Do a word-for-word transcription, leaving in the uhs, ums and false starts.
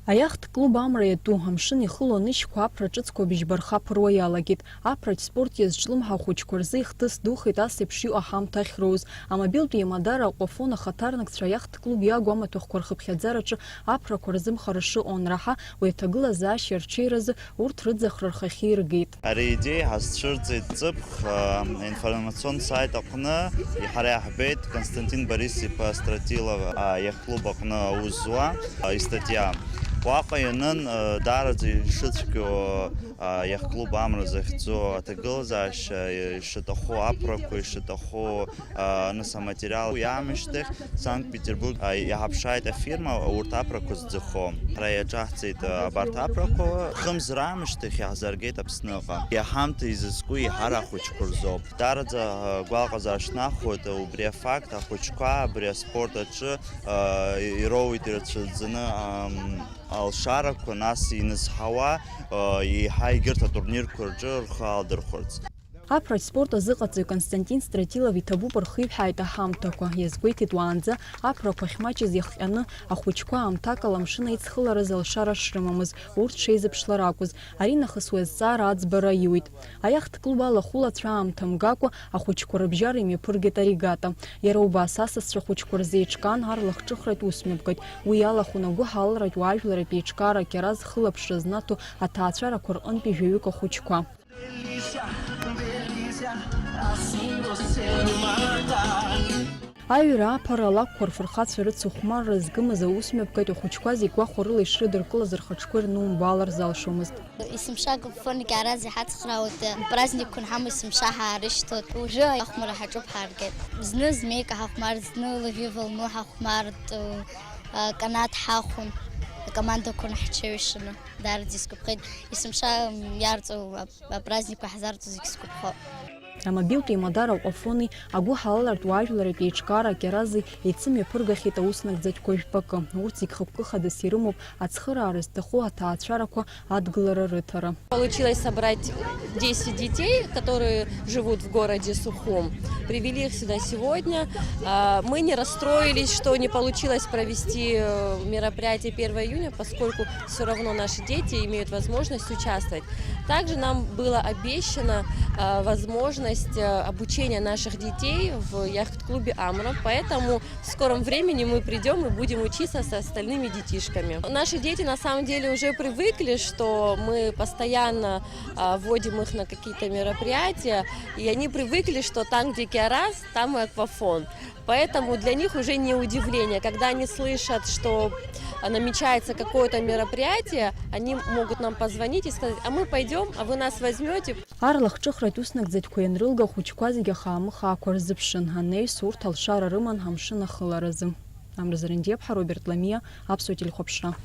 Аиахт клуб Амра иатәу амшын ихыло анышьқәа аԥра ҿыцқәа быжьба рхаԥыруа иалагеит. Аԥраҿ спорт иазҿлымҳа ахәыҷқәа рзы ихҭыс духеит ас еиԥш иҟоу аҳамҭа ахьроуз. Амобилтә еимадара Аҟәафон ахаҭарнакцәа аиахт клуб иагу амаҭәахәқәа рхыԥхьаӡараҿы аԥрақәа рзымхара шыҟоу анраҳа, уи аҭагылазаашьа арҽеиразы урҭ рыӡахра рхахьы иргеит. Ари аидеиа ҳазцәырҵит ҵыԥх, а, информацион сайт аҟны, ҳара иаҳбеит Константин Борис-иԥа Стратилов, а, иахклуб аҟны аус зуа, а, истатиа. Уаҟа ианын, а, даараӡа ишыцәгьоу, а, иахклуб Амра захьӡу аҭагылазаашьа, ишаҭаху аԥрақәа, ишаҭаху, а, аныс аматериал. Уи аамышьҭахь Санкт-Петербург, а, иаҳаԥшааит афирма урҭ аԥрақәа зӡахо. Ҳара иаҿаҳҵеит, а, абарҭ аԥрақәа. Хымз раамышьҭахь иаҳзаргеит Аԥсныҟа. Иҳамҭа изызку еиҳара ахәыҷқәа рзоуп. Даараӡа, а, гәалаҟазаашьа нахоит убри афакт, ахәыҷқәа абри аспорт аҿы, а, ироуеит ирацәаӡаны, ам, алшарақәа, нас инызҳауа, а, еиҳа егьырҭ атурнирқәа рҿы рхы алдырхәырц. Аԥраҿ спорт азыҟаҵаҩ Константин Стратилов иҭабуп рхиҳәааит аҳамҭақәа. Иазгәеиҭеит уаанӡа аԥрақәа ахьмаҷыз иахҟьаны ахәыҷқәа аамҭакала амшын аицхылараз алшара шрымамыз, урҭ шеизыԥшлар акәыз. Аринахыс уи азҵаара аӡбара аиуит. Аиахт клуб алахәылацәа аамҭа мгакәа ахәыҷқәа рыбжьара имҩаԥыргеит арегата. Иара убас асасцәа ахәыҷқәа рзы еиҿкаан арлахҿыхратә усмҩаԥгатә. Уи иалахәын агәыҳалалратә уаажәларратә еиҿкаара акьараз хылаԥшра знаҭо аҭаацәарақәа рҟынтәи жәаҩык ахәыҷқәа. Аҩра, аԥара, алакәқәа рфырхацәа рыцыхәмарра згымыз аусмҩаԥгатә ахәыҷқәа зегь гәахәарыла ишрыдыркылаз рхаҿқәа ирнумбаалар залшомызт. Есымша Аҟәафон акьараз иҳацхраауеит, праздникқәа нҳамоу есымша ҳаарышьҭуеит. Уажәы ахәмарра ҳаҿуп ҳааргеит. Зны змеика ҳахәмарт, зны лавива лну ҳахәмарт, канат ҳахәон, акомандақәа наҳҽеиҩшаны. Даараӡа исгәаԥхеит, есымша иарҵоу апраздникқәа ҳзарҵо зегь сгәаԥхо. Амобилтә еимадара Аҟәафони агәыҳалалратә уаажәларратә еиҿкаара акьарази еицымҩаԥыргахьеит ауснагӡатәқәа жәпакы. Урҭ зегь хықәкы хадас ирымоуп ацхыраара зҭаху аҭаацәарақәа адгылара рыҭара. Получилось собрать десять детей, которые живут в городе Сухум. Привели их сюда сегодня. А, мы не расстроились, что не получилось провести, э, мероприятие первого июня, поскольку всё равно наши дети имеют возможность участвовать. Также нам была обещана, а, возможность, э, обучения наших детей в яхт-клубе «Амра», поэтому в скором времени мы придём и будем учиться с остальными детишками. Наши дети на самом деле уже привыкли, что мы постоянно, а, вводим их на какие-то мероприятия, и они привыкли, что там, где Киарас, там и Аҟәафон. Поэтому для них уже не удивление, когда они слышат, что, а, намечается какое-то мероприятие, они могут нам позвонить и сказать: «А мы пойдём, а вы нас возьмёте?» Арлахҿыхратә уснагӡатәқәа ианрылга, ахәыҷқәа зегьы ахаамыхаақәа рзыԥшын. Анаҩс урҭ алшара рыман амшын ахыларазы. Амра Зарандиаԥҳа, Роберт Ламиа, Аԥсуа телехәаԥшра.